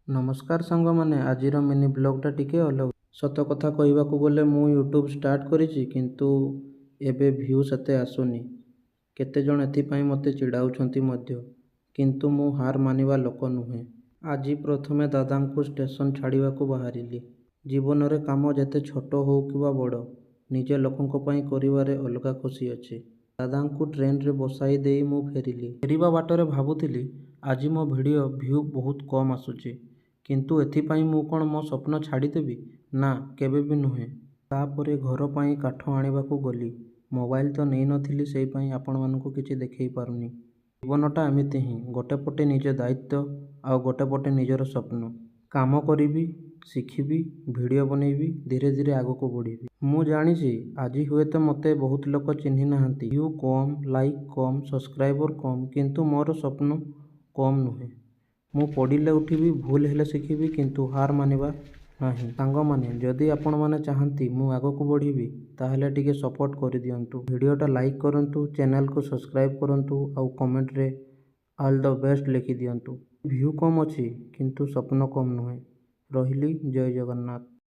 ନମସ୍କାର ସାଙ୍ଗମାନେ, ଆଜିର ମିନି ବ୍ଲଗ୍ଟା ଟିକେ ଅଲଗା। ସତ କଥା କହିବାକୁ ଗଲେ ମୁଁ ୟୁଟ୍ୟୁବ୍ ଷ୍ଟାର୍ଟ କରିଛି, କିନ୍ତୁ ଏବେ ଭ୍ୟୁ ସେତେ ଆସୁନି। କେତେଜଣ ଏଥିପାଇଁ ମୋତେ ଚିଡ଼ାଉଛନ୍ତି ମଧ୍ୟ। କିନ୍ତୁ ମୁଁ ହାର ମାନିବା ଲୋକ ନୁହେଁ। ଆଜି ପ୍ରଥମେ ଦାଦାଙ୍କୁ ଷ୍ଟେସନ ଛାଡ଼ିବାକୁ ବାହାରିଲି। ଜୀବନରେ କାମ ଯେତେ ଛୋଟ ହେଉ କିମ୍ବା ବଡ଼, ନିଜ ଲୋକଙ୍କ ପାଇଁ କରିବାରେ ଅଲଗା ଖୁସି ଅଛି। ଦାଦାଙ୍କୁ ଟ୍ରେନରେ ବସାଇ ଦେଇ ମୁଁ ଫେରିଲି। ଫେରିବା ବାଟରେ ଭାବୁଥିଲି, ଆଜି ମୋ ଭିଡ଼ିଓ ଭ୍ୟୁ ବହୁତ କମ୍ ଆସୁଛି। କିନ୍ତୁ ଏଥିପାଇଁ ମୁଁ କ'ଣ ମୋ ସ୍ୱପ୍ନ ଛାଡ଼ିଦେବି? ନା, କେବେ ବି ନୁହେଁ। ତା'ପରେ ଘର ପାଇଁ କାଠ ଆଣିବାକୁ ଗଲି। ମୋବାଇଲ ତ ନେଇନଥିଲି, ସେଇପାଇଁ ଆପଣମାନଙ୍କୁ କିଛି ଦେଖେଇ ପାରୁନି। ଜୀବନଟା ଏମିତି ହିଁ, ଗୋଟେ ପଟେ ନିଜ ଦାୟିତ୍ୱ, ଆଉ ଗୋଟେ ପଟେ ନିଜର ସ୍ୱପ୍ନ। କାମ କରିବି, ଶିଖିବି, ଭିଡ଼ିଓ ବନେଇବି, ଧୀରେ ଧୀରେ ଆଗକୁ ବଢ଼ିବି। ମୁଁ ଜାଣିଛି ଆଜି ହୁଏତ ମୋତେ ବହୁତ ଲୋକ ଚିହ୍ନି ନାହାନ୍ତି। ଭ୍ୟୁ କମ୍, ଲାଇକ୍ କମ୍, ସବସ୍କ୍ରାଇବର କମ୍, କିନ୍ତୁ ମୋର ସ୍ୱପ୍ନ କମ୍ ନୁହେଁ। ମୁଁ ପଡ଼ିଲେ ଉଠିବି, ଭୁଲ ହେଲେ ଶିଖିବି, କିନ୍ତୁ ହାର ମାନିବା ନାହିଁ। ସାଙ୍ଗମାନେ, ଯଦି ଆପଣମାନେ ଚାହାନ୍ତି ମୁଁ ଆଗକୁ ବଢ଼ିବି, ତାହେଲେ ଟିକେ ସପୋର୍ଟ କରିଦିଅନ୍ତୁ। ଭିଡ଼ିଓଟା ଲାଇକ୍ କରନ୍ତୁ, ଚ୍ୟାନେଲକୁ ସବସ୍କ୍ରାଇବ୍ କରନ୍ତୁ ଆଉ କମେଣ୍ଟରେ ଅଲ୍ the best ଲେଖିଦିଅନ୍ତୁ। ଭ୍ୟୁ କମ୍ ଅଛି, କିନ୍ତୁ ସ୍ୱପ୍ନ କମ୍ ନୁହେଁ। ରହିଲି, ଜୟ ଜଗନ୍ନାଥ।